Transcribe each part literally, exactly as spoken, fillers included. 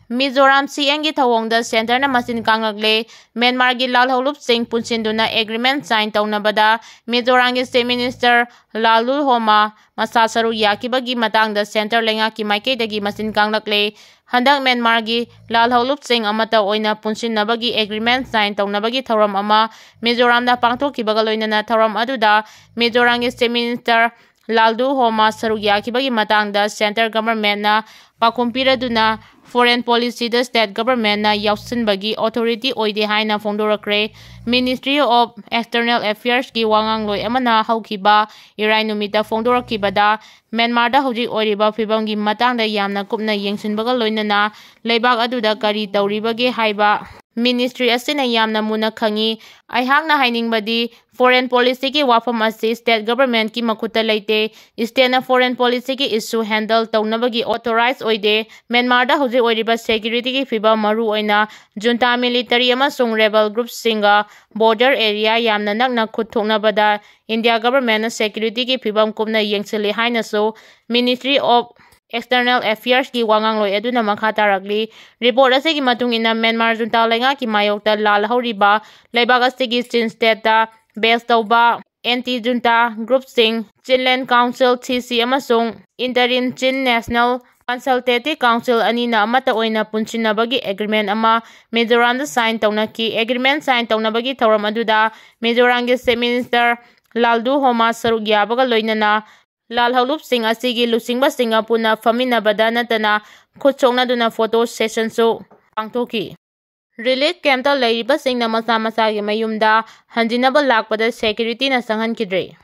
ꯃꯤꯖꯣꯔꯥꯝ ꯁꯤ ꯑꯦꯝꯒꯤ ꯊꯧꯑꯣꯡꯗ ꯁꯦꯟꯇꯔꯅ ꯃꯆꯤꯟ ꯀꯥꯡꯂꯛꯂꯦ꯫ ꯃ꯭ꯌꯥꯟꯃꯥꯔꯒꯤ ꯂꯥꯜꯍꯧꯂꯨꯞꯁꯤꯡ ꯄꯨꯟꯁꯤꯟꯗꯨꯅ ꯑꯦꯒ꯭ꯔꯤꯃꯦꯟ ꯁꯥꯏꯟ ꯇꯧꯅꯕꯗ ꯃꯤꯖꯣꯔꯥꯝꯒꯤ ꯆꯤꯐ ꯃꯤꯅꯤꯁꯇꯔ ꯂꯥꯜꯗꯨ ꯍꯣꯃꯥ ꯃꯁꯥ ꯁꯔꯨꯛ ꯌꯥꯈꯤꯕꯒꯤ ꯃꯇꯥꯡꯗ ꯁꯦꯟꯇꯔ ꯂꯩꯉꯥꯛꯀꯤ ꯃꯥꯏꯀꯩꯗꯒꯤ ꯃꯆꯤꯟ ꯀꯥꯡꯂꯛꯂꯦ꯫ ꯍꯟꯗꯛ ꯃ꯭ꯌꯥꯟꯃꯥꯔꯒꯤ ꯂꯥꯜꯍꯧꯂꯨꯞꯁꯤꯡ ꯑꯃꯠꯇ ꯑꯣꯏꯅ ꯄꯨꯟꯁꯤꯟꯅꯕꯒꯤ ꯑꯦꯒ꯭ꯔꯤꯃꯦꯟ ꯁꯥꯏꯟ ꯇꯧꯅꯕꯒꯤ ꯊꯧꯔꯝ ꯑꯃ ꯃꯤꯖꯣꯔꯥꯝꯗ ꯄꯥꯡꯊꯣꯛꯈꯤꯕꯒ ꯂꯣꯏꯅꯅ ꯊꯧꯔꯝ ꯑꯗꯨꯗ ꯃꯤꯖꯣꯔꯥꯝꯒꯤ ꯆꯤꯐ ꯃꯤꯅꯤꯁꯇꯔ ꯂꯥꯜꯗꯨ ꯍꯣꯃꯥ ꯁꯔꯨꯛ ꯌꯥꯈꯤꯕꯒꯤ ꯃꯇꯥꯡꯗ ꯁꯦꯟꯇꯔ ꯒꯚꯔꯟꯃꯦꯟꯠꯅ ꯄꯥꯎꯈꯨꯝ ꯄꯤꯔꯗꯨꯅ ꯐꯣꯔꯦꯟ ꯄꯣꯂꯤꯁꯤꯗ ꯁ꯭ꯇꯦꯠ ꯒꯚꯔꯟꯃꯦꯟꯠꯅ ꯌꯥꯎꯁꯤꯟꯕꯒꯤ ꯑꯣꯊꯣꯔꯤꯇꯤ ꯑꯣꯏꯗꯦ ꯍꯥꯏꯅ ꯐꯣꯡꯗꯣꯔꯛꯈ꯭ꯔꯦ꯫ ꯃꯤꯅꯤꯁꯇ꯭ꯔꯤ ꯑꯣꯐ ꯑꯦꯛꯁꯇꯔꯅꯦꯜ ꯑꯦꯐꯤꯌꯔꯁꯀꯤ ꯋꯥꯉꯥꯡꯂꯣꯏ ꯑꯃꯅ ꯍꯧꯈꯤꯕ ꯏꯔꯥꯏ ꯅꯨꯃꯤꯠꯇ ꯐꯣꯡꯗꯣꯔꯛꯈꯤꯕꯗ, ꯃ꯭ꯌꯥꯟꯃꯥꯔꯗ ꯍꯧꯖꯤꯛ ꯑꯣꯏꯔꯤꯕ ꯐꯤꯕꯝꯒꯤ ꯃꯇꯥꯡꯗ ꯌꯥꯝꯅ ꯀꯨꯞꯅ ꯌꯦꯡꯁꯤꯟꯕꯒ ꯂꯣꯏꯅꯅ ꯂꯩꯕꯥꯛ ꯑꯗꯨꯗ ꯀꯔꯤ ꯇꯧꯔꯤꯕꯒꯦ ꯍꯥꯏꯕ ꯃꯤꯅꯤꯁꯇ꯭ꯔꯤ ꯑꯁꯤꯅ ꯌꯥꯝꯅ ꯃꯨꯟꯅ ꯈꯪꯏ꯫ ꯑꯩꯍꯥꯛꯅ ꯍꯥꯏꯅꯤꯡꯕꯗꯤ ꯐꯣꯔꯦꯟ ꯄꯣꯂꯤꯁꯤꯒꯤ ꯋꯥꯐꯝ ꯑꯁꯤ ꯁ꯭ꯇꯦꯠ ꯒꯚꯔꯟꯃꯦꯟꯠꯀꯤ ꯃꯈꯨꯠꯇ ꯂꯩꯇꯦ꯫ ꯁ꯭ꯇꯦꯠꯅ ꯐꯣꯔꯦꯟ ꯄꯣꯂꯤꯁꯤꯒꯤ ꯏꯁꯨ ꯍꯦꯟꯗꯜ ꯇꯧꯅꯕꯒꯤ ꯑꯣꯊꯣꯔꯥꯏꯖ ꯑꯣꯏꯗꯦ꯫ ꯃ꯭ꯌꯥꯟꯃꯥꯔꯗ ꯍꯧꯖꯤꯛ ꯑꯣꯏꯔꯤꯕ ꯁꯦꯀ꯭ꯌꯨꯔꯤꯇꯤꯒꯤ ꯐꯤꯕꯝ, ꯃꯔꯨꯑꯣꯏꯅ ꯖꯨꯟꯇꯥ ꯃꯤꯂꯤꯇꯔꯤ ꯑꯃꯁꯨꯡ ꯔꯦꯕꯦꯜ ꯒ꯭ꯔꯨꯞꯁꯤꯡꯒ ꯕꯣꯔꯗꯔ ꯑꯦꯔꯤꯌꯥ ꯌꯥꯝꯅ ꯅꯛꯅ ꯈꯨꯠ ꯊꯣꯛꯅꯕꯗ ꯏꯟꯗꯤꯌꯥ ꯒꯚꯔꯟꯃꯦꯟꯠꯅ ꯁꯦꯀ꯭ꯌꯨꯔꯤꯇꯤꯒꯤ ꯐꯤꯕꯝ ꯀꯨꯞꯅ ꯌꯦꯡꯁꯤꯜꯂꯤ ꯍꯥꯏꯅꯁꯨ ꯃꯤꯅꯤꯁꯇ꯭ꯔꯤ ꯑꯣꯐ ꯑꯦꯛꯁꯇꯔꯅꯦꯜ ꯑꯦꯐꯤꯌꯔꯁꯀꯤ ꯋꯥꯉꯥꯡꯂꯣꯏ ꯑꯗꯨꯅ ꯃꯈꯥ ꯇꯥꯔꯛꯂꯤ꯫ ꯔꯤꯄꯣꯔꯠ ꯑꯁꯤꯒꯤ ꯃꯇꯨꯡ ꯏꯟꯅ, ꯃ꯭ꯌꯥꯟꯃꯥꯔ ꯖꯨꯟꯇꯥ ꯂꯩꯉꯥꯛꯀꯤ ꯃꯥꯌꯣꯛꯇ ꯂꯥꯜ ꯍꯧꯔꯤꯕ ꯂꯩꯕꯥꯛ ꯑꯁꯤꯒꯤ ꯆꯤꯟ ꯁ꯭ꯇꯦꯠꯇ ꯕꯦꯁ ꯇꯧꯕ ꯑꯦꯟꯇꯤ ꯖꯨꯟꯇꯥ ꯒ꯭ꯔꯨꯞꯁꯤꯡ, ꯆꯤꯟꯂꯦꯟ ꯀꯥꯎꯟꯁꯤꯜ, ꯁꯤ ꯁꯤ, ꯑꯃꯁꯨꯡ ꯏꯟꯇꯔꯤꯝ ꯆꯤꯟ ꯅꯦꯁꯅꯦꯜ ꯀꯟꯁꯜꯇꯦꯇꯤꯚ ꯀꯥꯎꯟꯁꯤꯜ ꯑꯅꯤꯅ ꯑꯃꯠꯇ ꯑꯣꯏꯅ ꯄꯨꯟꯁꯤꯟꯅꯕꯒꯤ ꯑꯦꯒ꯭ꯔꯤꯃꯦꯟ ꯑꯃ ꯃꯤꯖꯣꯔꯥꯝꯗ ꯁꯥꯏꯟ ꯇꯧꯅꯈꯤ꯫ ꯑꯦꯒ꯭ꯔꯤꯃꯦꯟ ꯁꯥꯏꯟ ꯇꯧꯅꯕꯒꯤ ꯊꯧꯔꯝ ꯑꯗꯨꯗ ꯃꯤꯖꯣꯔꯥꯝꯒꯤ ꯆꯤꯐ ꯃꯤꯅꯤꯁꯇꯔ ꯂꯥꯜꯗꯨ ꯍꯣꯃꯥ ꯁꯔꯨꯛ ꯌꯥꯕꯒ ꯂꯣꯏꯅꯅ ꯂꯥꯜꯍꯧꯂꯨꯞꯁꯤꯡ ꯑꯁꯤꯒꯤ ꯂꯨꯆꯤꯡꯕꯁꯤꯡꯒ ꯄꯨꯟꯅ ꯐꯝꯃꯤꯟꯅꯕꯗ ꯅꯠꯇꯅ ꯈꯨꯠ ꯁꯣꯛꯅꯗꯨꯅ ꯐꯣꯇꯣ ꯁꯦꯁꯟꯁꯨ ꯄꯥꯡꯊꯣꯛꯈꯤ꯫ ꯔꯤꯂꯤꯐ ꯀꯦꯝꯞꯇ ꯂꯩꯔꯤꯕꯁꯤꯡꯅ ꯃꯁꯥ ꯃꯁꯥꯒꯤ ꯃꯌꯨꯝꯗ ꯍꯟꯖꯤꯟꯅꯕ ꯂꯥꯛꯄꯗ ꯁꯦꯀ꯭ꯌꯨꯔꯤꯇꯤꯅ ꯆꯪꯍꯟꯈꯤꯗ꯭ꯔꯦ꯫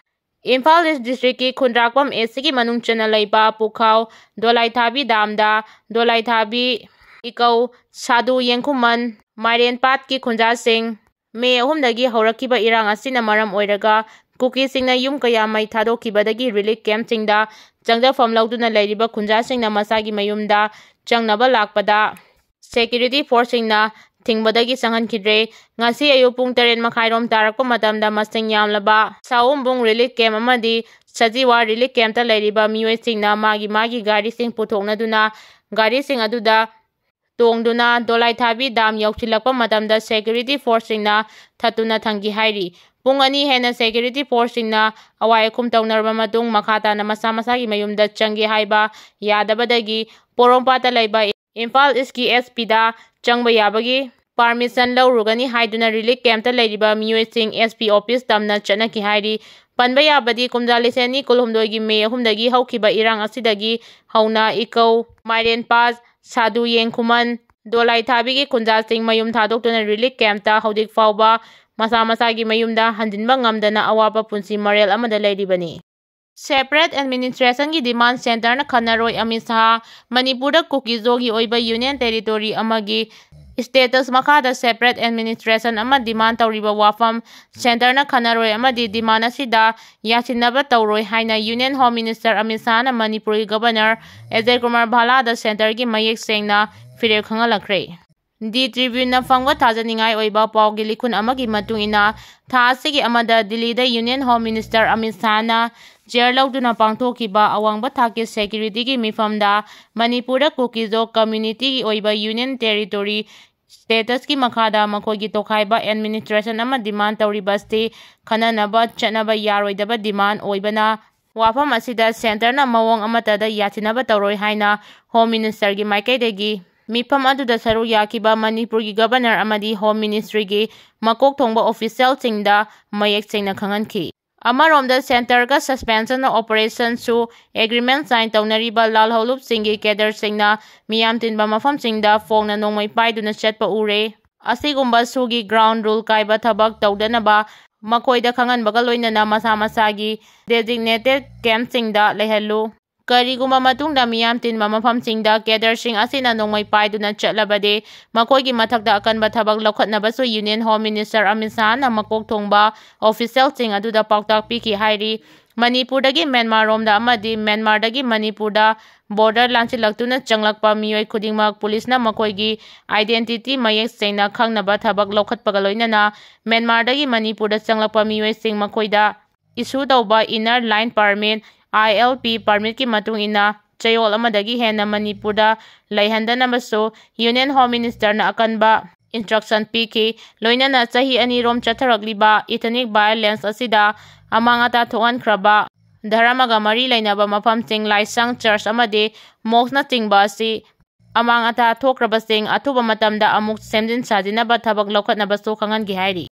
ꯏꯝꯐꯥꯜ ꯏꯁ ꯗꯤꯁꯇ꯭ꯔꯤꯛꯀꯤ ꯈꯨꯟꯗ꯭ꯔꯥꯛꯄꯝ ꯑꯦ ꯁꯤꯒꯤ ꯃꯅꯨꯡ ꯆꯟꯅ ꯂꯩꯕ ꯄꯨꯈꯥꯎ, ꯗꯣꯂꯥꯏꯊꯥꯕꯤ ꯗꯥꯝꯗ, ꯗꯣꯂꯥꯏꯊꯥꯕꯤ, ꯏꯀꯧ, ꯁꯥꯗꯨ ꯌꯦꯡꯈꯨꯃꯟ, ꯃꯥꯏꯔꯦꯟ ꯄꯥꯠꯀꯤ ꯈꯨꯟꯖꯥꯁꯤꯡ ꯃꯦ ꯑꯍꯨꯝꯗꯒꯤ ꯍꯧꯔꯛꯈꯤꯕ ꯏꯔꯥꯡ ꯑꯁꯤꯅ ꯃꯔꯝ ꯑꯣꯏꯔꯒ ꯀꯨꯀꯤꯁꯤꯡꯅ ꯌꯨꯝ ꯀꯌꯥ ꯃꯩ ꯊꯥꯗꯣꯛꯈꯤꯕꯗꯒꯤ ꯔꯤꯂꯤꯐ ꯀꯦꯝꯞꯁꯤꯡꯗ ꯆꯪꯖꯐꯝ ꯂꯧꯗꯨꯅ ꯂꯩꯔꯤꯕ ꯈꯨꯟꯖꯥꯁꯤꯡꯅ ꯃꯁꯥꯒꯤ ꯃꯌꯨꯝꯗ ꯆꯪꯅꯕ ꯂꯥꯛꯄꯗ ꯁꯦꯀ꯭ꯌꯨꯔꯤꯇꯤ ꯐꯣꯔꯁꯁꯤꯡꯅ ꯊꯤꯡꯕꯗꯒꯤ ꯆꯪꯍꯟꯈꯤꯗ꯭ꯔꯦ꯫ ꯉꯁꯤ ꯑꯌꯨꯛ ꯄꯨꯡ ꯇꯔꯦꯠ ꯃꯈꯥꯏꯔꯣꯝ ꯇꯥꯔꯛꯄ ꯃꯇꯝꯗ ꯃꯁꯤꯡ ꯌꯥꯝꯂꯕ ꯁꯥꯑꯣꯝꯕꯨꯡ ꯔꯤꯂꯤꯐ ꯀꯦꯝꯞ ꯑꯃꯗꯤ ꯁꯖꯤꯋꯥ ꯔꯤꯂꯤꯐ ꯀꯦꯝꯞꯇ ꯂꯩꯔꯤꯕ ꯃꯤꯑꯣꯏꯁꯤꯡꯅ ꯃꯥꯒꯤ ꯃꯥꯒꯤ ꯒꯥꯔꯤꯁꯤꯡ ꯄꯨꯊꯣꯛꯅꯗꯨꯅ ꯒꯥꯔꯤꯁꯤꯡ ꯑꯗꯨꯗ ꯇꯣꯡꯗꯨꯅ ꯗꯣꯂꯥꯏꯊꯥꯕꯤ ꯗꯥꯝ ꯌꯧꯁꯤꯜꯂꯛꯄ ꯃꯇꯝꯗ security forceꯁꯤꯡꯅ ꯊꯠꯇꯨꯅ ꯊꯝꯈꯤ ꯍꯥꯏꯔꯤ꯫ ꯄꯨꯡ ꯑꯅꯤ ꯍꯦꯟꯅ security forceꯁꯤꯡꯅ ꯑꯋꯥꯏ ꯑꯈꯨꯝ ꯇꯧꯅꯔꯕ ꯃꯇꯨꯡ, ꯃꯈꯥ ꯇꯥꯅ ꯃꯁꯥ ꯃꯁꯥꯒꯤ ꯃꯌꯨꯝꯗ ꯆꯪꯒꯦ ꯍꯥꯏꯕ ꯌꯥꯗꯕꯗꯒꯤ, ꯄꯣꯔꯣꯝꯄꯥꯠꯇ ꯂꯩꯕ ꯏꯝꯐꯥꯜ ꯏꯁꯀꯤ S Pꯗ ꯆꯪꯕ ꯌꯥꯕꯒꯤ permission ꯂꯧꯔꯨꯒꯅꯤ ꯍꯥꯏꯗꯨꯅ relief campꯇ ꯂꯩꯔꯤꯕ ꯃꯤꯑꯣꯏꯁꯤꯡ S P office ꯇꯝꯅ ꯆꯠꯅꯈꯤ ꯍꯥꯏꯔꯤ꯫ ꯄꯟꯕ ꯌꯥꯕꯗꯤ, ꯀꯨꯝꯖꯥ ꯂꯤꯁꯤꯡ ꯑꯅꯤ ꯀꯨꯟꯍꯨꯝꯗꯣꯏꯒꯤ May ꯑꯍꯨꯝꯗꯒꯤ ꯍꯧꯈꯤꯕ ꯏꯔꯥꯡ ꯑꯁꯤꯗꯒꯤ ꯍꯧꯅ ꯏꯀꯧ, ꯃꯥꯏꯔꯦꯟ ꯄꯥꯠ, ꯁꯥꯗꯨ ꯌꯦꯡꯈꯨꯃꯟ, ꯗꯣꯂꯥꯏꯊꯥꯕꯤꯒꯤ ꯈꯨꯟꯖꯥꯁꯤꯡ ꯃꯌꯨꯝ ꯊꯥꯗꯣꯛꯇꯨꯅ relief campꯇ ꯍꯧꯖꯤꯛ ꯐꯥꯎꯕ ꯃꯁꯥ ꯃꯁꯥꯒꯤ ꯃꯌꯨꯝꯗ ꯍꯟꯖꯤꯟꯕ ꯉꯝꯗꯅ ꯑꯋꯥꯕ ꯄꯨꯟꯁꯤ ꯃꯔꯦꯜ ꯑꯃꯗ ꯂꯩꯔꯤꯕꯅꯤ꯫ Separate administrationꯒꯤ demand centreꯅ ꯈꯟꯅꯔꯣꯏ, ꯑꯃꯤꯠ ꯁꯍꯥ꯫ ꯃꯅꯤꯄꯨꯔꯗ ꯀꯨꯀꯤꯖꯣꯒꯤ ꯑꯣꯏꯕ union territory ꯑꯃꯒꯤ status ꯃꯈꯥꯗ separate administration ꯑꯃ demand ꯇꯧꯔꯤꯕ ꯋꯥꯐꯝ centreꯅ ꯈꯟꯅꯔꯣꯏ ꯑꯃꯗꯤ demand ꯑꯁꯤꯗ ꯌꯥꯁꯤꯟꯅꯕ ꯇꯧꯔꯣꯏ ꯍꯥꯏꯅ Union Home Minister ꯑꯃꯤꯠ ꯁꯍꯥꯅ ꯃꯅꯤꯄꯨꯔꯒꯤ Governor ꯑꯖꯌ ꯀꯨꯃꯥꯔ ꯚꯥꯂꯥꯗ centreꯒꯤ ꯃꯌꯦꯛ ꯁꯦꯡꯅ ꯐꯤꯔꯦꯞ ꯈꯪꯍꯜꯂꯛꯈ꯭ꯔꯦ꯫ The Tribuneꯅ ꯐꯪꯕ ꯊꯥꯖꯅꯤꯡꯉꯥꯏ ꯑꯣꯏꯕ ꯄꯥꯎꯒꯤ ꯂꯤꯈꯨꯟ ꯑꯃꯒꯤ ꯃꯇꯨꯡ ꯏꯟꯅ, ꯊꯥ ꯑꯁꯤꯒꯤ ꯑꯃꯗ ꯗꯤꯜꯂꯤꯗ Union Home Minister Amit ꯁꯍꯥꯅ chair ꯂꯧꯗꯨꯅ ꯄꯥꯡꯊꯣꯛꯈꯤꯕ ꯑꯋꯥꯡꯕ ꯊꯥꯛꯀꯤ securityꯒꯤ ꯃꯤꯐꯝꯗ ꯃꯅꯤꯄꯨꯔꯗ ꯀꯨꯀꯤꯖꯣ communityꯒꯤ ꯑꯣꯏꯕ union territory statusꯀꯤ ꯃꯈꯥꯗ ꯃꯈꯣꯏꯒꯤ ꯇꯣꯈꯥꯏꯕ administration ꯑꯃ demand ꯇꯧꯔꯤꯕ ꯑꯁꯤ ꯈꯟꯅꯅꯕ ꯆꯠꯅꯕ ꯌꯥꯔꯣꯏꯗꯕ demand ꯑꯣꯏꯕꯅ, ꯋꯥꯐꯝ ꯑꯁꯤꯗ centreꯅ ꯃꯑꯣꯡ ꯑꯃꯠꯇꯗ ꯌꯥꯁꯤꯟꯅꯕ ꯇꯧꯔꯣꯏ ꯍꯥꯏꯅ Home Ministerꯒꯤ ꯃꯥꯏꯀꯩꯗꯒꯤ ꯃꯤꯐꯝ ꯑꯗꯨꯗ ꯁꯔꯨꯛ ꯌꯥꯈꯤꯕ ꯃꯅꯤꯄꯨꯔꯒꯤ Governor ꯑꯃꯗꯤ Home Ministryꯒꯤ ꯃꯀꯣꯛ ꯊꯣꯡꯕ officialꯁꯤꯡꯗ ꯃꯌꯦꯛ ꯁꯦꯡꯅ ꯈꯪꯍꯟꯈꯤ꯫ ꯑꯃꯔꯣꯝꯗ, centreꯒ suspension of operationꯁꯨ agreement sign ꯇꯧꯅꯔꯤꯕ ꯂꯥꯜꯍꯧꯂꯨꯞꯁꯤꯡꯒꯤ cadreꯁꯤꯡꯅ ꯃꯤꯌꯥꯝ ꯇꯤꯟꯕ ꯃꯐꯝꯁꯤꯡꯗ ꯐꯣꯡꯅ ꯅꯣꯡꯃꯩ ꯄꯥꯏꯗꯨꯅ ꯆꯠꯄ ꯎꯔꯦ꯫ ꯑꯁꯤꯒꯨꯝꯕ ꯁꯨꯒꯤ ground rule ꯀꯥꯏꯕ ꯊꯕꯛ ꯇꯧꯗꯅꯕ ꯃꯈꯣꯏꯗ ꯈꯪꯍꯟꯕꯒ ꯂꯣꯏꯅꯅ ꯃꯁꯥ ꯃꯁꯥꯒꯤ designated campꯁꯤꯡꯗ ꯂꯩꯍꯜꯂꯨ꯫ ꯀꯔꯤꯒꯨꯝꯕ ꯃꯇꯨꯡꯗ ꯃꯤꯌꯥꯝ ꯇꯤꯟꯕ ꯃꯐꯝꯁꯤꯡꯗ cadreꯁꯤꯡ ꯑꯁꯤꯅ ꯅꯣꯡꯃꯩ ꯄꯥꯏꯗꯨꯅ ꯆꯠꯂꯕꯗꯤ, ꯃꯈꯣꯏꯒꯤ ꯃꯊꯛꯇ ꯑꯀꯟꯕ ꯊꯕꯛ ꯂꯧꯈꯠꯅꯕꯁꯨ Union Home Minister ꯑꯃꯤꯠ ꯁꯍꯥꯅ ꯃꯀꯣꯛ ꯊꯣꯡꯕ officialꯁꯤꯡ ꯑꯗꯨꯗ ꯄꯥꯎꯇꯥꯛ ꯄꯤꯈꯤ ꯍꯥꯏꯔꯤ꯫ ꯃꯅꯤꯄꯨꯔꯗꯒꯤ ꯃ꯭ꯌꯥꯟꯃꯥꯔ ꯔꯣꯝꯗ ꯑꯃꯗꯤ ꯃ꯭ꯌꯥꯟꯃꯥꯔꯗꯒꯤ ꯃꯅꯤꯄꯨꯔꯗ border ꯂꯥꯟꯁꯤꯜꯂꯛꯇꯨꯅ ꯆꯪꯂꯛꯄ ꯃꯤꯑꯣꯏ ꯈꯨꯗꯤꯡꯃꯛ ꯄꯨꯂꯤꯁꯅ ꯃꯈꯣꯏꯒꯤ identity ꯃꯌꯦꯛ ꯁꯦꯡꯅ ꯈꯪꯅꯕ ꯊꯕꯛ ꯂꯧꯈꯠꯄꯒ ꯂꯣꯏꯅꯅ ꯃ꯭ꯌꯥꯟꯃꯥꯔꯗꯒꯤ ꯃꯅꯤꯄꯨꯔꯗ ꯆꯪꯂꯛꯄ ꯃꯤꯑꯣꯏꯁꯤꯡ ꯃꯈꯣꯏꯗ issue ꯇꯧꯕ Inner Line Permit, I L P permitꯀꯤ ꯃꯇꯨꯡ ꯏꯟꯅ ꯆꯌꯣꯜ ꯑꯃꯗꯒꯤ ꯍꯦꯟꯅ ꯃꯅꯤꯄꯨꯔꯗ ꯂꯩꯍꯟꯗꯅꯕꯁꯨ Union Home Minister ꯅ ꯑꯀꯟꯕ instruction ꯄꯤꯈꯤ꯫ ꯂꯣꯏꯅꯅ ꯆꯍꯤ ꯑꯅꯤꯔꯣꯝ ꯆꯠꯊꯔꯛꯂꯤꯕ ethnic violence ꯑꯁꯤꯗ ꯑꯃꯥꯡ ꯑꯇꯥ ꯊꯣꯛꯍꯟꯈ꯭ꯔꯕ ꯙꯔꯃꯒ ꯃꯔꯤ ꯂꯩꯅꯕ ꯃꯐꯝꯁꯤꯡ, ꯂꯥꯏꯁꯪ, church ꯑꯃꯗꯤ mosque ꯅꯆꯤꯡꯕ ꯑꯁꯤ ꯑꯃꯥꯡ ꯑꯇꯥ ꯊꯣꯛꯈ꯭ꯔꯕꯁꯤꯡ ꯑꯊꯨꯕ ꯃꯇꯝꯗ ꯑꯃꯨꯛ ꯁꯦꯝꯖꯤꯟ ꯁꯥꯖꯤꯟꯅꯕ ꯊꯕꯛ ꯂꯧꯈꯠꯅꯕꯁꯨ ꯈꯪꯍꯟꯈꯤ ꯍꯥꯏꯔꯤ꯫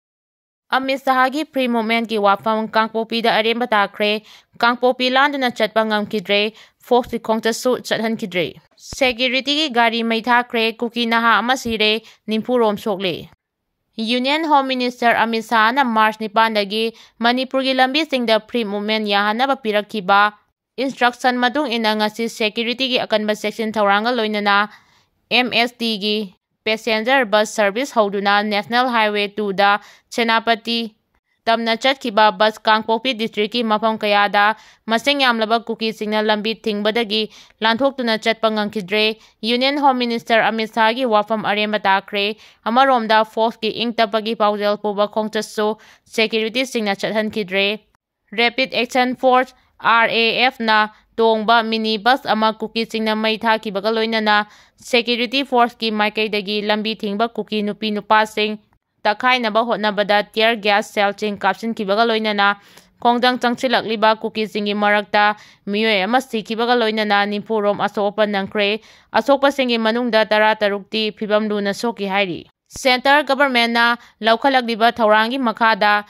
ꯑꯃꯤꯠ ꯁꯍꯥꯒꯤ free movement ꯀꯤ ꯋꯥꯐꯝ ꯀꯥꯡꯄꯣꯛꯄꯤꯗ ꯑꯔꯦꯝꯕ ꯇꯥꯈ꯭ꯔꯦ꯫ ꯀꯥꯡꯄꯣꯛꯄꯤ ꯂꯥꯟꯗꯨꯅ ꯆꯠꯄ ꯉꯝꯈꯤꯗ꯭ꯔꯦ꯫ Force ꯀꯤ ꯈꯣꯡꯆꯠꯁꯨ ꯆꯠꯍꯟꯈꯤꯗ꯭ꯔꯦ꯫ Security ꯒꯤ ꯒꯥꯔꯤ ꯃꯩ ꯊꯥꯈ꯭ꯔꯦ꯫ ꯀꯨꯀꯤ ꯅꯍꯥ ꯑꯃ ꯁꯤꯔꯦ, ꯅꯤꯐꯨ ꯔꯣꯝ ꯁꯣꯛꯂꯦ꯫ Union Home Minister Amit ꯁꯍꯥꯅ March ꯅꯤꯄꯥꯟꯗꯒꯤ ꯃꯅꯤꯄꯨꯔꯒꯤ ꯂꯝꯕꯤꯁꯤꯡꯗ free movement ꯌꯥꯍꯟꯅꯕ ꯄꯤꯔꯛꯈꯤꯕ instruction ꯃꯇꯨꯡ ꯏꯟꯅ ꯉꯁꯤ security ꯒꯤ ꯑꯀꯟꯕ ꯆꯦꯛꯁꯤꯟ ꯊꯧꯔꯥꯡꯒ ꯂꯣꯏꯅꯅ M S T ꯒꯤ passenger bus service ꯍꯧꯗꯨꯅ National Highway two ꯗ ꯁꯦꯅꯥꯄꯇꯤ ꯇꯝꯅ ꯆꯠꯈꯤꯕ bus ꯀꯥꯡꯄꯣꯛꯄꯤ district ꯀꯤ ꯃꯐꯝ ꯀꯌꯥꯗ ꯃꯁꯤꯡ ꯌꯥꯝꯂꯕ ꯀꯨꯀꯤꯁꯤꯡꯅ ꯂꯝꯕꯤ ꯊꯤꯡꯕꯗꯒꯤ ꯂꯥꯟꯊꯣꯛꯇꯨꯅ ꯆꯠꯄ ꯉꯝꯈꯤꯗ꯭ꯔꯦ꯫ Union Home Minister ꯑꯃꯤꯠ ꯁꯍꯥꯒꯤ ꯋꯥꯐꯝ ꯑꯔꯦꯝꯕ ꯇꯥꯈ꯭ꯔꯦ꯫ ꯑꯃꯔꯣꯝꯗ force ꯀꯤ ꯏꯪ ꯇꯞꯄꯒꯤ ꯄꯥꯎꯖꯦꯜ ꯄꯨꯕ ꯈꯣꯡꯆꯠꯁꯨ security ꯁꯤꯡꯅ ꯆꯠꯍꯟꯈꯤꯗ꯭ꯔꯦ꯫ Rapid Action Force, R A F ꯅ ꯇꯣꯡꯕ mini bus ꯑꯃ ꯀꯨꯀꯤꯁꯤꯡꯅ ꯃꯩ ꯊꯥꯈꯤꯕꯒ ꯂꯣꯏꯅꯅ security force ꯀꯤ ꯃꯥꯏꯀꯩꯗꯒꯤ ꯂꯝꯕꯤ ꯊꯤꯡꯕ ꯀꯨꯀꯤ ꯅꯨꯄꯤ ꯅꯨꯄꯥꯁꯤꯡ ꯇꯛꯈꯥꯏꯅꯕ ꯍꯣꯠꯅꯕꯗ tear gas shell ꯁꯤꯡ ꯀꯥꯞꯁꯤꯟꯈꯤꯕꯒ ꯂꯣꯏꯅꯅ ꯈꯣꯡꯖꯪ ꯆꯪꯁꯤꯜꯂꯛꯂꯤꯕ ꯀꯨꯀꯤꯁꯤꯡꯒꯤ ꯃꯔꯛꯇ ꯃꯤꯑꯣꯏ ꯑꯃ ꯁꯤꯈꯤꯕꯒ ꯂꯣꯏꯅꯅ ꯅꯤꯐꯨ ꯔꯣꯝ ꯑꯁꯣꯛ ꯑꯄꯟ ꯅꯪꯈ꯭ꯔꯦ꯫ ꯑꯁꯣꯛꯄꯁꯤꯡꯒꯤ ꯃꯅꯨꯡꯗ ꯇꯔꯥ ꯇꯔꯨꯛꯇꯤ ꯐꯤꯕꯝ ꯂꯨꯅ ꯁꯣꯛꯈꯤ ꯍꯥꯏꯔꯤ꯫ Centre Government ꯅ ꯂꯧꯈꯠꯂꯛꯂꯤꯕ ꯊꯧꯔꯥꯡꯒꯤ ꯃꯈꯥꯗ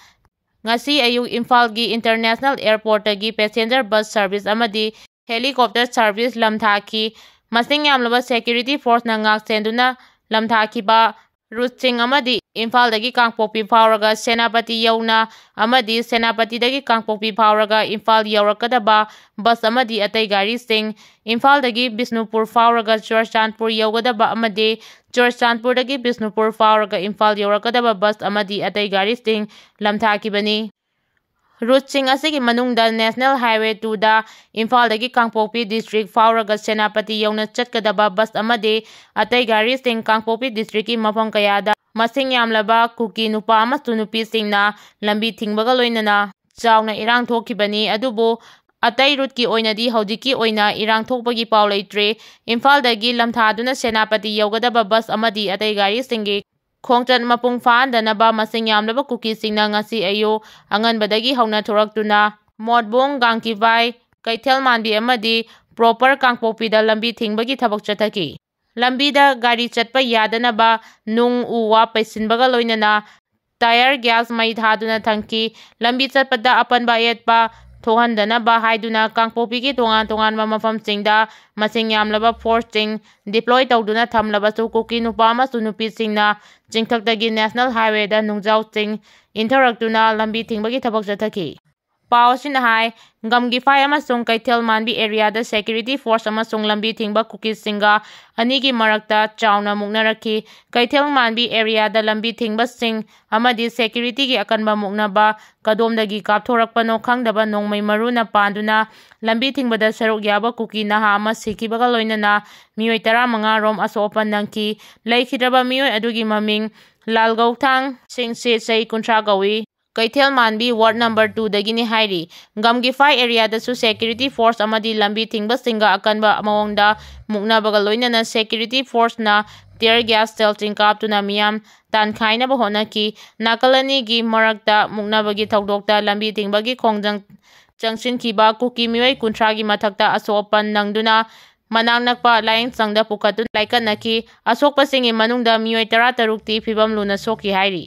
ꯉꯁꯤ ꯑꯌꯨꯛ ꯏꯝꯐꯥꯜꯒꯤ International Airport ꯇꯒꯤ passenger bus service ꯑꯃꯗꯤ helicopter service ꯂꯝꯊꯥꯈꯤ꯫ ꯃꯁꯤꯡ ꯌꯥꯝꯂꯕ security force ꯅ ꯉꯥꯛ ꯁꯦꯟꯗꯨꯅ ꯂꯝꯊꯥꯈꯤꯕ route ꯁꯤꯡ ꯑꯃꯗꯤ ꯏꯝꯐꯥꯜꯗꯒꯤ ꯀꯥꯡꯄꯣꯛꯄꯤ ꯐꯥꯎꯔꯒ ꯁꯦꯅꯥꯄꯇꯤ ꯌꯧꯅ ꯑꯃꯗꯤ ꯁꯦꯅꯥꯄꯇꯤꯗꯒꯤ ꯀꯥꯡꯄꯣꯛꯄꯤ ꯐꯥꯎꯔꯒ ꯏꯝꯐꯥꯜ ꯌꯧꯔꯛꯀꯗꯕ bus ꯑꯃꯗꯤ ꯑꯇꯩ ꯒꯥꯔꯤꯁꯤꯡ, ꯏꯝꯐꯥꯜꯗꯒꯤ ꯕꯤꯁꯅꯨꯄꯨꯔ ꯐꯥꯎꯔꯒ ꯆꯨꯔꯆꯥꯟꯄꯨꯔ ꯌꯧꯒꯗꯕ ꯑꯃꯗꯤ ꯆꯨꯔꯆꯥꯟꯄꯨꯔꯗꯒꯤ ꯕꯤꯁꯅꯨꯄꯨꯔ ꯐꯥꯎꯔꯒ ꯏꯝꯐꯥꯜ ꯌꯧꯔꯛꯀꯗꯕ bus ꯑꯃꯗꯤ ꯑꯇꯩ ꯒꯥꯔꯤꯁꯤꯡ ꯂꯝꯊꯥꯈꯤꯕꯅꯤ꯫ Route ꯁꯤꯡ ꯑꯁꯤꯒꯤ ꯃꯅꯨꯡꯗ National Highway two ꯗ ꯏꯝꯐꯥꯜꯗꯒꯤ ꯀꯥꯡꯄꯣꯛꯄꯤ district ꯐꯥꯎꯔꯒ ꯁꯦꯅꯥꯄꯇꯤ ꯌꯧꯅ ꯆꯠꯀꯗꯕ bus ꯑꯃꯗꯤ ꯑꯇꯩ ꯒꯥꯔꯤꯁꯤꯡ ꯀꯥꯡꯄꯣꯛꯄꯤ district ꯀꯤ ꯃꯐꯝ ꯀꯌꯥꯗ ꯃꯁꯤꯡ ꯌꯥꯝꯂꯕ ꯀꯨꯀꯤ ꯅꯨꯄꯥ ꯑꯃꯁꯨꯡ ꯅꯨꯄꯤꯁꯤꯡꯅ ꯂꯝꯕꯤ ꯊꯤꯡꯕꯒ ꯂꯣꯏꯅꯅ ꯆꯥꯎꯅ ꯏꯔꯥꯡ ꯊꯣꯛꯈꯤꯕꯅꯤ꯫ ꯑꯗꯨꯕꯨ ꯑꯇꯩ ꯔꯨꯠꯀꯤ ꯑꯣꯏꯅꯗꯤ ꯍꯧꯖꯤꯛꯀꯤ ꯑꯣꯏꯅ ꯏꯔꯥꯡ ꯊꯣꯛꯄꯒꯤ ꯄꯥꯎ ꯂꯩꯇ꯭ꯔꯤ꯫ ꯏꯝꯐꯥꯜꯗꯒꯤ ꯂꯝꯊꯥꯗꯨꯅ ꯁꯦꯅꯥꯄꯇꯤ ꯌꯧꯒꯗꯕ ꯕꯁ ꯑꯃꯗꯤ ꯑꯇꯩ ꯒꯥꯔꯤꯁꯤꯡꯒꯤ ꯈꯣꯡꯆꯠ ꯃꯄꯨꯡ ꯐꯥꯍꯟꯗꯅꯕ ꯃꯁꯤꯡ ꯌꯥꯝꯂꯕ ꯀꯨꯀꯤꯁꯤꯡꯅ ꯉꯁꯤ ꯑꯌꯨꯛ ꯑꯉꯟꯕꯗꯒꯤ ꯍꯧꯅ ꯊꯣꯔꯛꯇꯨꯅ ꯃꯣꯠꯕꯣꯡ, ꯒꯥꯡꯀꯤꯚꯥꯏ, ꯀꯩꯊꯦꯜ ꯃꯥꯟꯕꯤ ꯑꯃꯗꯤ ꯄ꯭ꯔꯣꯄꯔ ꯀꯥꯡꯄꯣꯛꯄꯤꯗ ꯂꯝꯕꯤ ꯊꯤꯡꯕꯒꯤ ꯊꯕꯛ ꯆꯠꯊꯈꯤ꯫ ꯂꯝꯕꯤꯗ ꯒꯥꯔꯤ ꯆꯠꯄ ꯌꯥꯗꯅꯕ ꯅꯨꯡ ꯎ ꯋꯥ ꯄꯩꯁꯤꯟꯕꯒ ꯂꯣꯏꯅꯅ ꯇꯥꯌꯔ ꯒ꯭ꯌꯥꯁ ꯃꯩ ꯊꯥꯗꯨꯅ ꯊꯝꯈꯤ꯫ ꯂꯝꯕꯤ ꯆꯠꯄꯗ ꯑꯄꯟꯕ ꯑꯌꯦꯠꯄ ꯊꯣꯛꯍꯟꯗꯅꯕ ꯍꯥꯏꯗꯨꯅ ꯀꯥꯡꯄꯣꯛꯄꯤꯒꯤ ꯇꯣꯉꯥꯟ ꯇꯣꯉꯥꯟꯕ ꯃꯐꯝꯁꯤꯡꯗ ꯃꯁꯤꯡ ꯌꯥꯝꯂꯕ ꯐꯣꯔꯁꯁꯤꯡ ꯗꯤꯄ꯭ꯂꯣꯏ ꯇꯧꯗꯨꯅ ꯊꯝꯂꯕꯁꯨ ꯀꯨꯀꯤ ꯅꯨꯄꯥ ꯑꯃꯁꯨꯡ ꯅꯨꯄꯤꯁꯤꯡꯅ ꯆꯤꯡꯊꯛꯇꯒꯤ ꯅꯦꯁꯅꯦꯜ ꯍꯥꯏꯋꯦꯗ ꯅꯨꯡꯖꯥꯎꯁꯤꯡ ꯏꯟꯊꯔꯛꯇꯨꯅ ꯂꯝꯕꯤ ꯊꯤꯡꯕꯒꯤ ꯊꯕꯛ ꯆꯠꯊꯈꯤ꯫ ꯄꯥꯎ ꯑꯁꯤꯅ ꯍꯥꯏ, ꯒꯝꯒꯤꯐꯥꯏ ꯑꯃꯁꯨꯡ ꯀꯩꯊꯦꯜ ꯃꯥꯟꯕꯤ ꯑꯦꯔꯤꯌꯥꯗ ꯁꯦꯀ꯭ꯌꯨꯔꯤꯇꯤ ꯐꯣꯔꯁ ꯑꯃꯁꯨꯡ ꯂꯝꯕꯤ ꯊꯤꯡꯕ ꯀꯨꯀꯤꯁꯤꯡꯒ ꯑꯅꯤꯒꯤ ꯃꯔꯛꯇ ꯆꯥꯎꯅ ꯃꯨꯛꯅꯔꯛꯈꯤ꯫ ꯀꯩꯊꯦꯜ ꯃꯥꯟꯕꯤ ꯑꯦꯔꯤꯌꯥꯗ ꯂꯝꯕꯤ ꯊꯤꯡꯕꯁꯤꯡ ꯑꯃꯗꯤ ꯁꯦꯀ꯭ꯌꯨꯔꯤꯇꯤꯒꯤ ꯑꯀꯟꯕ ꯃꯨꯛꯅꯕ ꯀꯗꯣꯝꯗꯒꯤ ꯀꯥꯞꯊꯣꯔꯛꯄꯅꯣ ꯈꯪꯗꯕ ꯅꯣꯡꯃꯩ ꯃꯔꯨꯅ ꯄꯥꯟꯗꯨꯅ ꯂꯝꯕꯤ ꯊꯤꯡꯕꯗ ꯁꯔꯨꯛ ꯌꯥꯕ ꯀꯨꯀꯤ ꯅꯍꯥ ꯑꯃ ꯁꯤꯈꯤꯕꯒ ꯂꯣꯏꯅꯅ ꯃꯤꯑꯣꯏ ꯇꯔꯥꯃꯉꯥ ꯔꯣꯝ ꯑꯁꯣꯛ ꯑꯄꯟ ꯅꯪꯈꯤ꯫ ꯂꯩꯈꯤꯗ꯭ꯔꯕ ꯃꯤꯑꯣꯏ ꯑꯗꯨꯒꯤ ꯃꯃꯤꯡ ꯂꯥꯜꯒꯧꯊꯥꯡ ꯁꯤꯡꯁꯦ, ꯆꯍꯤ ꯀꯨꯟꯊ꯭ꯔꯥ ꯀꯧꯏ꯫ ꯀꯩꯊꯦꯜ ꯃꯥꯟꯕꯤ ꯋꯥꯔꯗ ꯅꯝꯕꯔ ꯇꯨꯗꯒꯤꯅꯤ ꯍꯥꯏꯔꯤ꯫ ꯒꯝꯒꯤꯐꯥꯏ ꯑꯦꯔꯤꯌꯥꯗꯁꯨ ꯁꯦꯀ꯭ꯌꯨꯔꯤꯇꯤ ꯐꯣꯔꯁ ꯑꯃꯗꯤ ꯂꯝꯕꯤ ꯊꯤꯡꯕꯁꯤꯡꯒ ꯑꯀꯟꯕ ꯃꯑꯣꯡꯗ ꯃꯨꯛꯅꯕꯒ ꯂꯣꯏꯅꯅ ꯁꯦꯀ꯭ꯌꯨꯔꯤꯇꯤ ꯐꯣꯔꯁꯅ ꯇꯤꯌꯔ ꯒ꯭ꯌꯥꯁ ꯁꯦꯜꯁꯤꯡ ꯀꯥꯞꯇꯨꯅ ꯃꯤꯌꯥꯝ ꯇꯥꯟꯈꯥꯏꯅꯕ ꯍꯣꯠꯅꯈꯤ꯫ ꯅꯥꯀꯜ ꯑꯅꯤꯒꯤ ꯃꯔꯛꯇ ꯃꯨꯛꯅꯕꯒꯤ ꯊꯧꯗꯣꯛꯇ ꯂꯝꯕꯤ ꯊꯤꯡꯕꯒꯤ ꯈꯣꯡꯖꯪ ꯆꯪꯁꯤꯟꯈꯤꯕ ꯀꯨꯀꯤ ꯃꯤꯑꯣꯏ ꯀꯨꯟꯊ꯭ꯔꯥꯒꯤ ꯃꯊꯛꯇ ꯑꯁꯣꯛ ꯑꯄꯟ ꯅꯪꯗꯨꯅ ꯃꯅꯥꯛ ꯅꯛꯄ ꯂꯥꯌꯦꯡ ꯁꯪꯗ ꯄꯨꯈꯠꯇꯨꯅ ꯂꯥꯏꯀꯠꯅꯈꯤ꯫ ꯑꯁꯣꯛꯄꯁꯤꯡꯒꯤ ꯃꯅꯨꯡꯗ ꯃꯤꯑꯣꯏ ꯇꯔꯥ ꯇꯔꯨꯛꯇꯤ ꯐꯤꯕꯝ ꯂꯨꯅ ꯁꯣꯛꯈꯤ ꯍꯥꯏꯔꯤ꯫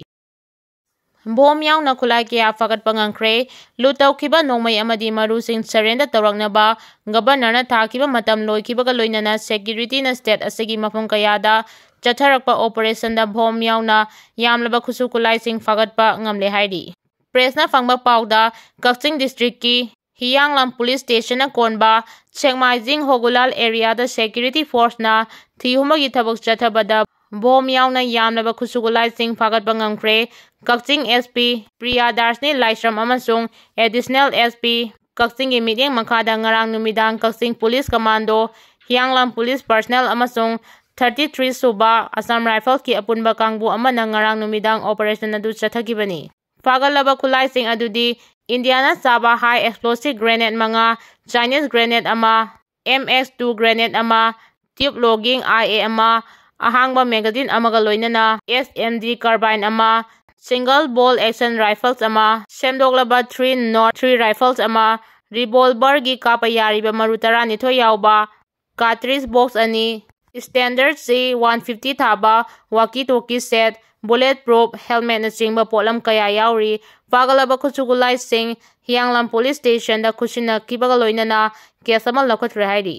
ꯕꯣꯝ ꯌꯥꯎꯅ ꯈꯨꯠꯂꯥꯏ ꯀꯌꯥ ꯐꯥꯒꯠꯄ ꯉꯝꯈ꯭ꯔꯦ꯫ ꯂꯨꯠ ꯇꯧꯈꯤꯕ ꯅꯣꯡꯃꯩ ꯑꯃꯗꯤ ꯃꯔꯨꯁꯤꯡ ꯁꯔꯦꯟꯗꯔ ꯇꯧꯔꯛꯅꯕ ꯒꯕꯔꯅꯔꯅ ꯊꯥꯈꯤꯕ ꯃꯇꯝ ꯂꯣꯏꯈꯤꯕꯒ ꯂꯣꯏꯅꯅ ꯁꯦꯀ꯭ꯌꯨꯔꯤꯇꯤꯅ ꯁ꯭ꯇꯦꯠ ꯑꯁꯤꯒꯤ ꯃꯐꯝ ꯀꯌꯥꯗ ꯆꯠꯊꯔꯛꯄ ꯑꯣꯄꯔꯦꯁꯟꯗ ꯕꯣꯝ ꯌꯥꯎꯅ ꯌꯥꯝꯂꯕ ꯈꯨꯠꯁꯨ ꯈꯨꯠꯂꯥꯏꯁꯤꯡ ꯐꯥꯒꯠꯄ ꯉꯝꯂꯦ ꯍꯥꯏꯔꯤ꯫ ꯄ꯭ꯔꯦꯁꯅ ꯐꯪꯕ ꯄꯥꯎꯗ, ꯀꯛꯆꯤꯡ ꯗꯤꯁꯇ꯭ꯔꯤꯛꯀꯤ ꯍꯤꯌꯥꯡꯂꯝ ꯄꯨꯂꯤꯁ ꯁ꯭ꯇꯦꯁꯟꯅ ꯀꯣꯟꯕ ꯁꯦꯛꯃꯥꯏꯖꯤꯡ ꯍꯣꯒꯨꯂꯥꯜ ꯑꯦꯔꯤꯌꯥꯗ ꯁꯦꯀ꯭ꯌꯨꯔꯤꯇꯤ ꯐꯣꯔꯁꯅ ꯊꯤꯍꯨꯝꯕꯒꯤ ꯊꯕꯛ ꯆꯠꯊꯕꯗ ꯕꯣꯝ ꯌꯥꯎꯅ ꯌꯥꯝꯂꯕ ꯈꯨꯠꯁꯨ ꯈꯨꯠꯂꯥꯏꯁꯤꯡ ꯐꯥꯒꯠꯄ ꯉꯝꯈ꯭ꯔꯦ꯫ ꯀꯛꯆꯤꯡ ꯑꯦꯁ ꯄꯤ ꯄ꯭ꯔꯤꯌꯥ ꯗꯥꯔꯁꯅꯤ ꯂꯥꯏꯁ꯭ꯔꯝ ꯑꯃꯁꯨꯡ ꯑꯦꯗꯤꯁꯅꯦꯜ ꯑꯦꯁ ꯄꯤ ꯀꯛꯆꯤꯡꯒꯤ ꯃꯤꯠꯌꯦꯡ ꯃꯈꯥꯗ ꯉꯔꯥꯡ ꯅꯨꯃꯤꯗꯥꯡ ꯀꯛꯆꯤꯡ ꯄꯨꯂꯤꯁ ꯀꯃꯥꯟꯗꯣ, ꯍꯤꯌꯥꯡꯂꯝ ꯄꯨꯂꯤꯁ ꯄꯔꯁꯅꯦꯜ ꯑꯃꯁꯨꯡ ꯊꯥꯔꯇꯤ ꯊ꯭ꯔꯤ ꯁꯨꯕ ꯑꯁꯥꯝ ꯔꯥꯏꯐꯜꯁꯀꯤ ꯑꯄꯨꯟꯕ ꯀꯥꯡꯕꯨ ꯑꯃꯅ ꯉꯔꯥꯡ ꯅꯨꯃꯤꯗꯥꯡ ꯑꯣꯄꯔꯦꯁꯟ ꯑꯗꯨ ꯆꯠꯊꯈꯤꯕꯅꯤ꯫ ꯐꯥꯒꯠꯂꯕ ꯈꯨꯠꯂꯥꯏꯁꯤꯡ ꯑꯗꯨꯗꯤ ꯏꯟꯗꯤꯌꯥꯅ ꯁꯥꯕ high explosive grenade ꯃꯉꯥ, Chinese grenade ꯑꯃ, M X two grenade ꯑꯃ, tube logging I A ꯑꯃ, ꯑꯍꯥꯡꯕ magazine ꯑꯃꯒ ꯂꯣꯏꯅꯅ S M G carbine ꯑꯃ, single bolt action rifles ꯑꯃ, ꯁꯦꯝꯗꯣꯛꯂꯕ three nought three rifles ꯑꯃ, revolverꯒꯤ ꯀꯥꯞꯄ ꯌꯥꯔꯤꯕ ꯃꯔꯨ ꯇꯔꯥꯅꯤꯊꯣꯏ ꯌꯥꯎꯕ cartridge box ꯑꯅꯤ, standard C one fifty ꯊꯥꯕ walkie talkie set, bullet proof helmetꯅꯆꯤꯡꯕ ꯄꯣꯠꯂꯝ ꯀꯌꯥ ꯌꯥꯎꯔꯤ꯫ ꯐꯥꯒꯠꯂꯕ ꯈꯨꯠꯁꯨ ꯈꯨꯠꯂꯥꯏꯁꯤꯡ ꯍꯤꯌꯥꯡꯂꯝ police stationꯗ ꯈꯨꯠꯁꯤꯟꯅꯈꯤꯕꯒ ꯂꯣꯏꯅꯅ case ꯑꯃ ꯂꯧꯈꯠꯈ꯭ꯔꯦ ꯍꯥꯏꯔꯤ꯫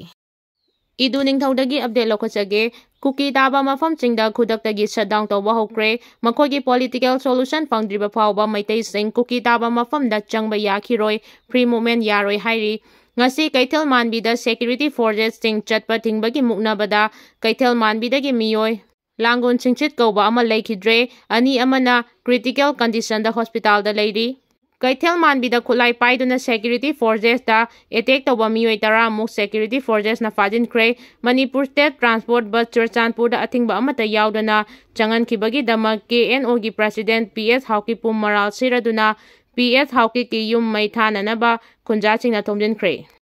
ꯏꯗꯨ ꯅꯤꯡꯊꯧꯗꯒꯤ update ꯂꯧꯈꯠꯆꯒꯦ꯫ ꯀꯨꯀꯤ ꯇꯥꯕ ꯃꯐꯝꯁꯤꯡꯗ ꯈꯨꯗꯛꯇꯒꯤ shutdown ꯇꯧꯕ ꯍꯧꯈ꯭ꯔꯦ꯫ ꯃꯈꯣꯏꯒꯤ political solution ꯐꯪꯗ꯭ꯔꯤꯕ ꯐꯥꯎꯕ ꯃꯩꯇꯩꯁꯤꯡ ꯀꯨꯀꯤ ꯇꯥꯕ ꯃꯐꯝꯗ ꯆꯪꯕ ꯌꯥꯈꯤꯔꯣꯏ, free movement ꯌꯥꯔꯣꯏ ꯍꯥꯏꯔꯤ꯫ ꯉꯁꯤ ꯀꯩꯊꯦꯜ ꯃꯥꯟꯕꯤꯗ security forcesꯁꯤꯡ ꯆꯠꯄ ꯊꯤꯡꯕꯒꯤ ꯃꯨꯛꯅꯕꯗ ꯀꯩꯊꯦꯜ ꯃꯥꯟꯕꯤꯗꯒꯤ ꯃꯤꯑꯣꯏ ꯂꯥꯡꯒꯣꯜ ꯁꯤꯡꯆꯤꯠ ꯀꯧꯕ ꯑꯃ ꯂꯩꯈꯤꯗ꯭ꯔꯦ꯫ ꯑꯅꯤ ꯑꯃꯅ critical conditionꯗ hospitalꯗ ꯂꯩꯔꯤ꯫ ꯀꯩꯊꯦꯜ ꯃꯥꯟꯕꯤꯗ ꯈꯨꯠꯂꯥꯏ ꯄꯥꯏꯗꯨꯅ security forcesꯇ attack ꯇꯧꯕ ꯃꯤꯑꯣꯏ ꯇꯔꯥꯃꯨꯛ security forcesꯅ ꯐꯥꯖꯤꯟꯈ꯭ꯔꯦ꯫ Manipur state transport bus ꯆꯨꯔꯆꯥꯟꯄꯨꯔꯗ ꯑꯊꯤꯡꯕ ꯑꯃꯠꯇ ꯌꯥꯎꯗꯅ ꯆꯪꯍꯟꯈꯤꯕꯒꯤꯗꯃꯛ KNOꯒꯤ president PS ꯍꯥꯎꯀꯤꯞꯄꯨ ꯃꯔꯥꯜ ꯁꯤꯔꯗꯨꯅ PS ꯍꯥꯎꯀꯤꯞꯀꯤ ꯌꯨꯝ ꯃꯩ ꯊꯥꯅꯅꯕ ꯈꯨꯟꯖꯥꯁꯤꯡꯅ ꯊꯣꯝꯖꯤꯟꯈ꯭ꯔꯦ꯫